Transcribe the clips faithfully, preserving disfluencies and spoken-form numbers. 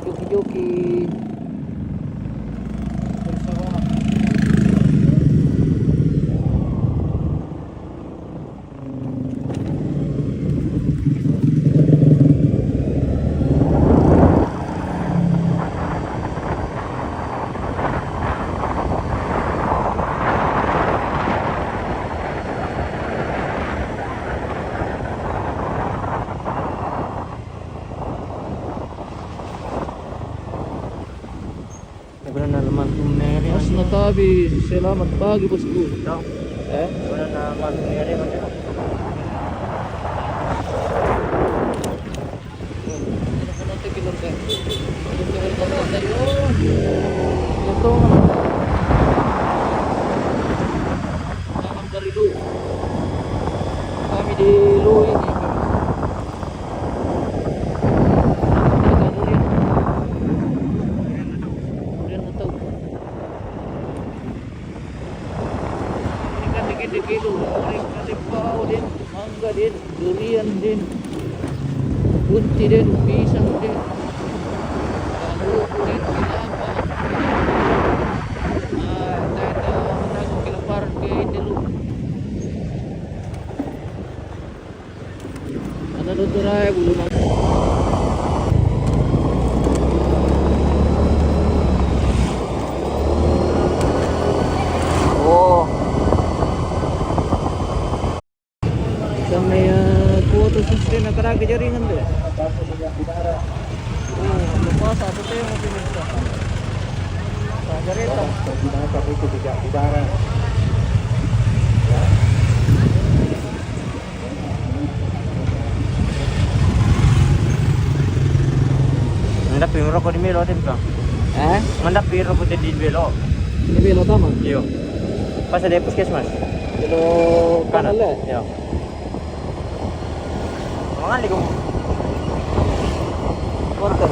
Joki-joki. Naguna na naman kung neri. Mas natabi, selamat pagi, bosku. Ito. Eh? Naguna na naman kung neri, mas. Ito. Kami di Lui. Durian atau. Ikan dikit-dikit tu. Durian, durian, mangga din, durian din, kunti din, pisang din. Buko din, kelapa. Ah, tayo na, tayo kelaparan kaya ini lu. Ano doon to, Ray? Bulu na. Oo. Sa may, ah, kuha to sa street na karagi jaringan doon. Oo, lupa sa ato tayo mo pinista. Sa jareta. Manda piro ko di Melo, di ba? Eh? Manda piro ko di Melo. Di Melo tama? Iyo. Pas ada puskesmas. Pero kanan le. Iyo. Mangan di ko. Quarter.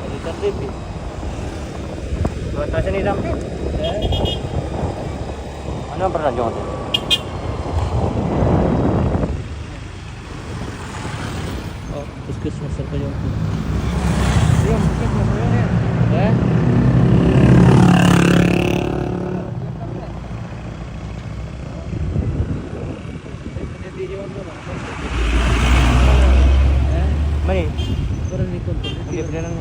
Palitan, baby. Batasan ni Dampit. Eh? Ano ang pernah jong? Oh, puskesmas apa yang? Iya, puskesmas apa yang? Eh? Mani? Hindi, pwede lang.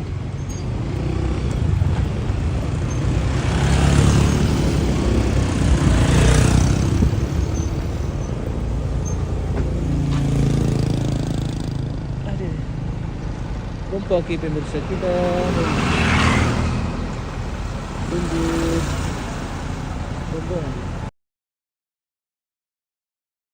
Aduh. Kompo aki pemirsa kita. Tunggu. Kompo.